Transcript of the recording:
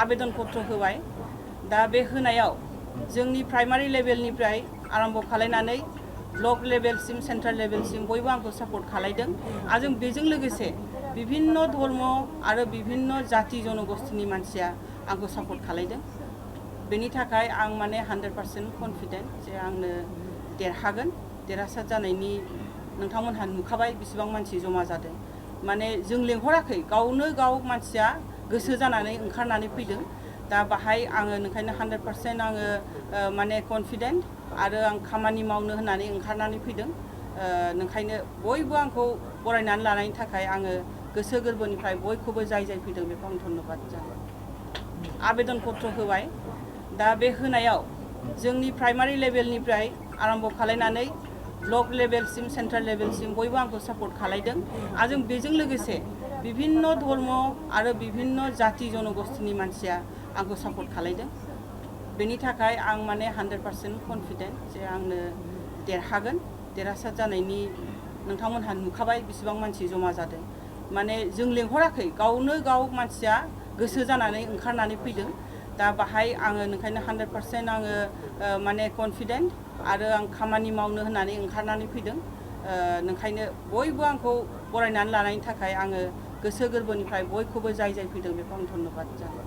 आवेदन पत्र होबाय दा बे होनायाव जोंनि प्राइमारि लेभेलनिफ्राय आरम्भ खालायनानै ब्लक लेभेलसिम सेन्ट्रेल लेभेलसिम बयबो आंखौ सापर्ट खालायदों आरो बेजों लोगोसे विभिन्न धर्म आरो विभिन्न जाति जनगोष्ठीनि मानसिया आंखौ सापर्ट खालायदों बेनि थाखाय आं माने 100% कन्फिडेन्ट जे आंनो देरहागोन देरहासार जानायनि नोंथांमोनहा नुखाबाय बेसेबां मानसि जमा जादों माने जों लेंहराखै गावनो गाव मानसिया गोसो जानानै ओंखारनानै फैदों दा बाहाय आङो नोंखायनो 100% आङो माने कन्फिडेन्ट आरो आं खामानि मावनो होननानै ओंखारनानै फैदों नोंखायनो बयबो आंखौ बरायनानै लानायनि थाखाय आङो गोसो गोरबोनिफ्राय बयखौबो जाय फैदों बेखौ आं धन्यबाद जाबाय आवेदन पत्र होबाय दा बे होनायाव जोंनि प्राइमारि लेभेलनिफ्राय आरम्भ खालायनानै ब्लक लेभेलसिम सेन्ट्रेल लेभेलसिम बयबो आंखौ सापर्ट खालायदों आरो बेजों लोगोसे विभिन्न धर्म आरो विभिन्न जाति जनगोष्ठीनि मानसिया आंखौ सापर्ट खालायदों बेनि थाखाय आं माने 100% कन्फिडेन्ट जे आंनो देरहागोन देरहासार जानायनि नोंथांमोनहा नुखाबाय बेसेबां मानसि जमा जादों माने जों लेंहराखै गावनो गाव मानसिया गोसो जानानै ओंखारनानै फैदों दा बाहाय आङो नोंखायनो 100% आङो माने कन्फिडेन्ट आरो आं खामानि मावनो होननानै ओंखारनानै फैदों नोंखायनो बयबो आंखौ बरायनानै लानायनि थाखाय आङो गोसो गोरबोनिफ्राय बयखौबो जाय फैदों बेखौ आं धन्यबाद जाबाय।